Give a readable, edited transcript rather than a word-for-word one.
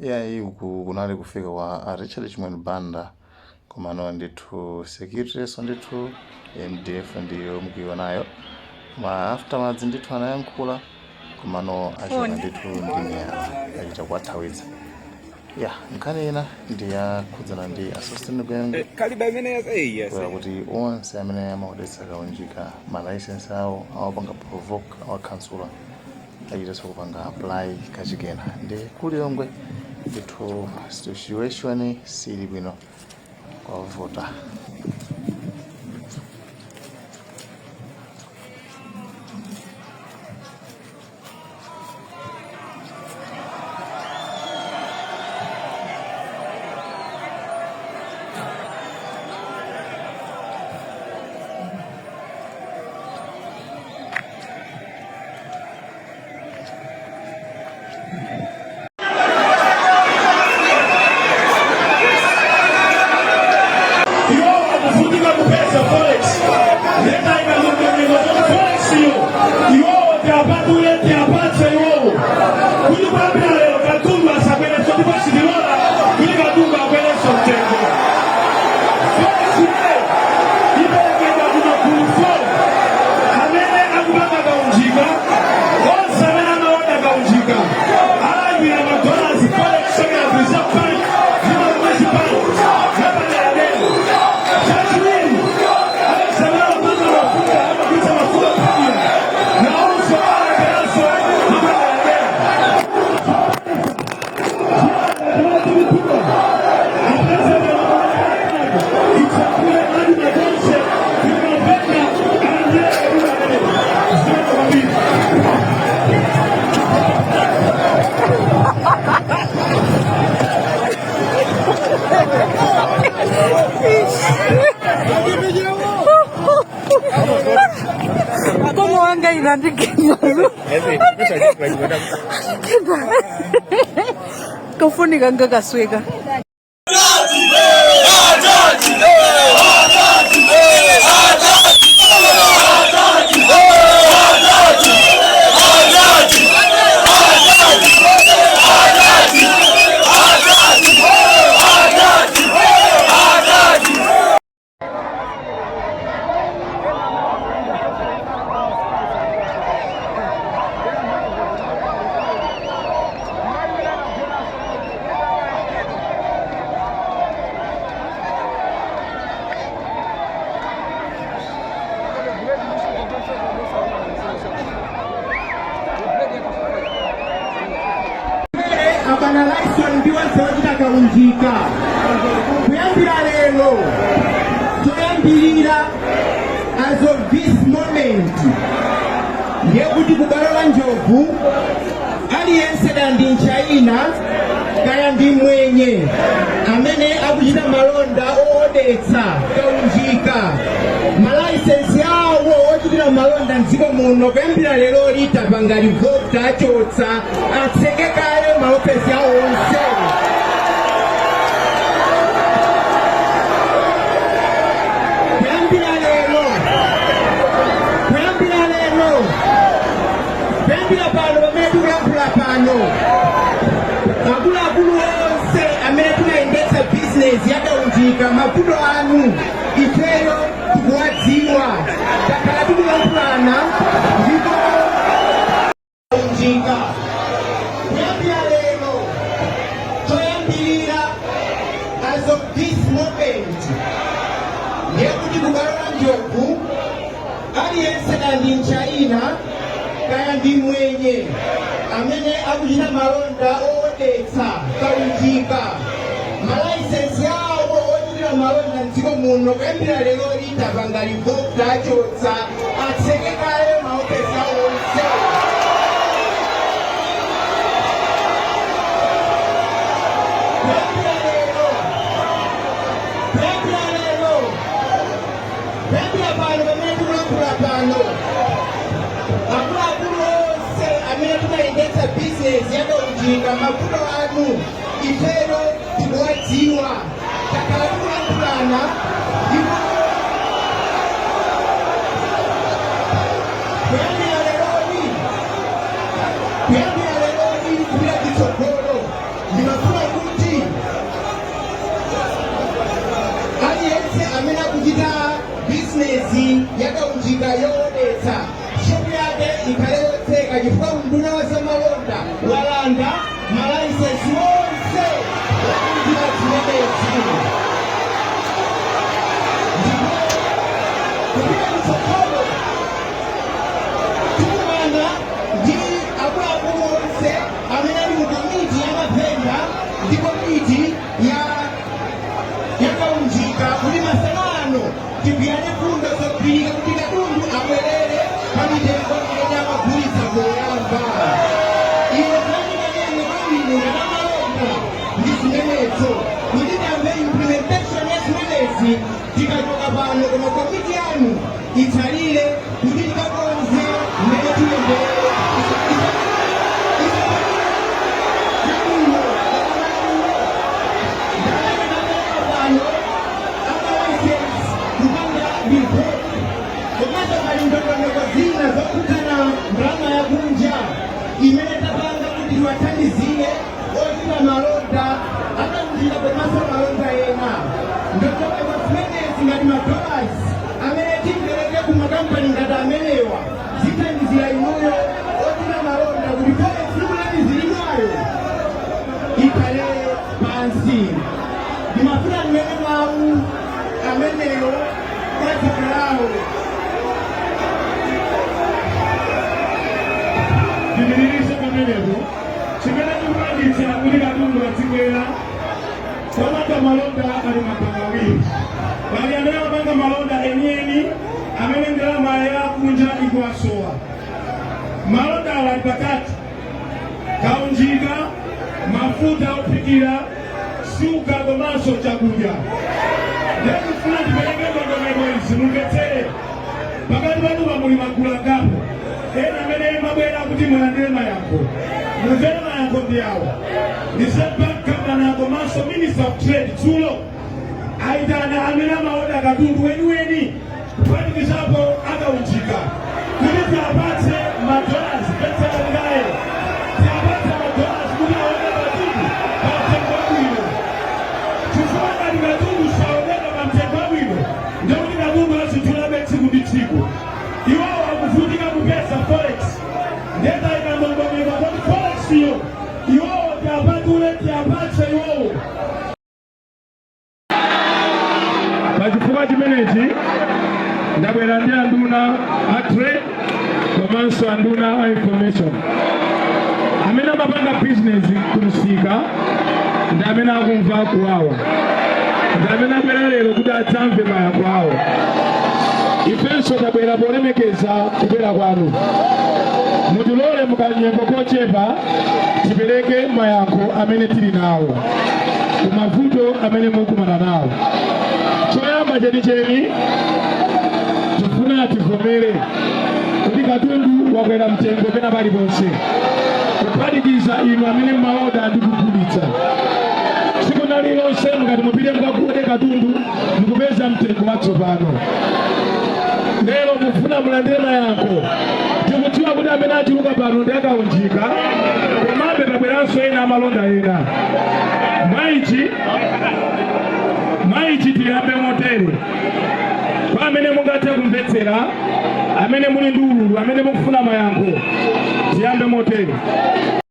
Iyayi, uku kunali kufika kwa a Richard Chimwendo Banda, komano ndithu security so ndithu MDF ndiyo mukuionayo. Koma afterwards ndithu anayankhula, komano achoka ndithu ndi miyala, achita kuwathawitsa. Ya, nkhani ina ndi yakhudzana ndi a Sosten Gwengwe. Kaliba imene yes. Kuti onse amene amaodetsa kaunjika ma license awo awapanga revoke, awakhansula, achitanso kupanga apply kachikena. Ndi ku Lilongwe ndithu situation sili bwino, kwavuta. Iwo akuvutika kupeza forex, ndetaika ndondomeko zoti forex yo iwowo tiapatule, tiapatse iwowo kuti kuyambira lero katundu asakwerenso, ndipo sitilola kuti katundu akwerenso mtengo. Forex imeneyo iperekedwa ku magulu 4 amene akupanga kaunjika. Onse amene amaoda kaunjika alandira madollars, forex kuchokera ku Reserve Bank ndi ma commercial bank yapaderadera. Chachiwiri, onse amene amapanga mafuta, amagulitsa mafuta ophikira, nawonso alandiranso yapaderadera. Mkono wanga inandigenda kafunika ngakasweka. Abwana Lyson ndi onse ochita kaunjika, kuyambira lero, choyambirira, as of this moment, ndiye kuti kubwalo la Njovu aliyense, kaya ndi Mchina kaya ndi Mwenye, amene akuchita malonda oodetsa kaunjika, malaisensi awo ochitira malonda mdziko muno kuyambira lero tapanga revoke, tachotsa, atseke kaye maofesi awo onse. Kuyambira lero, kuyambira lero, kuyambira pano pamene tikuyankhula pano, akuluakulu onse amene timayendetsa bizinesi yakaunjika, mavuto anu ifeyo tikuwadziwa, takhala tikuyankhulana. Ndipo kaunjika, kuyambira lero, choyambirira, as of this moment, ndiye kuti kubwalo la Njovu aliyense, kaya ndi Mchina kaya ndi Mwenye, amene akuchita malonda oodetsa kaunjika, malaisensi awo ochitira malonda mdziko muno kuyambira lero tapanga revoke, tachotsa, atseke kaye maofesi awo onse. Kuyambira lero, kuyambira lero, kuyambira pano pamene tikulankhula pano, akuluakulu onse amene timayendetsa bizinesi yakaunjika, mavuto anu ifeyo tikuwadziwa, takhala tikulankhulana. Ndipo kuyambira leroli, kuyambira leroli kupita chitsogolo, ndimafuna License wonse olandira zimenezi. Ndipo kupita kutsogolo, tikumana ndi akuluakulu onse amene ali mu komiti ya mavenda ndi komiti ya yakaunjika kuti masana ano tigwirane fundo zogwirika kuti katundu abwerere pa mitengo imene amagulitsa poyamba. Ine zandinganene kwambiri ngatamalonda ndi zimenezo, kuti tiyambe implementation ya zimenezi tikachoka pano, koma komiti yanu itsalire kuti tikakonze mmene tiyendere zabwino. Ndalama tapereka pano ama license kupanga report, komanso pali ndondomeko zina zokhudzana ndalama yakunja imene tapanga kuti tiwathandizire ochita malonda akaunjika komanso malonda ena. Ndondomeko zimenezi, ngati madollars amene timpereke ku makampani ngati amenewa, zithandizira inuyo ochita malonda kuti forex ikulaniziridwayo ikhale pansi. Ndimafuna mmene mawu ameneyo kwadzakalawo. Ndipitirize pamenepo. Chimene chikupangitsa kuti katundu azikwera, opanga malonda ali magulu awiri. Pali amene amapanga malonda enieni, amene ndalama yakunja ikuwasowa. Malonda awa ali pakati: kaunjika, mafuta ophikira, shuga komanso chakudya. Ndikufuna ndipereke ndondomeko izi, mumvetsere. Pakati panupa muli magulu angapo ena amene mabwera kuti mulandire mayankho. Mumvere, mayankho ndi awa. Reserve Bank Governor komanso Minister of Trade dzulo aitana amene amaoda katundu weniweni, kuphatikizapo akaunjika, kuti tiapatse madollars. Mvetserani kaye. Tiapatse madollars kuti aode katundu pa mtengo wabwino, chifukwa ngati katundu saoneka pa mtengo wabwino, ndikuti katundu azidulabe tsiku ndi tsiku. Iwawo akuvutika kupeza forex, ndetayika ndondomeko kuti forex iyo iwowo tiapatule, tiapatse iwowo. Pachifukwa chimenechi ndabwera ndi anduna a Trade komanso anduna a Information. Amene amapanga bizinesi kumsika ndi amene akumva kuwawa, ndi amene abwera lero kuti adzamve mayankho awo. Ifenso tabwera polemekeza kubwera kwanu. Mutilole mukanyengo kochepa tipereke mayankho amene tili nawo kumavuto amene mukumana nawo. Choyamba chenicheni, tifuna tivomere kuti katundu wakwera mtengo pena paliponse, kuphatikiza inu amene mmaoda ndi kugulitsa. Tsiku lililonse mukati mupite mukagule katundu, mukupeza mtengo watsopano. Lero mufuna mulandire mayankho. Tikudziwa kuti amene achuluka pano ndi akaunjika, komabe pabweranso ena amalonda ena. Mwaichi tiyambe motere: kwa amene mungathe kumvetsera, amene muli ndi ululu, amene mukufuna mayankho, tiyambe motere.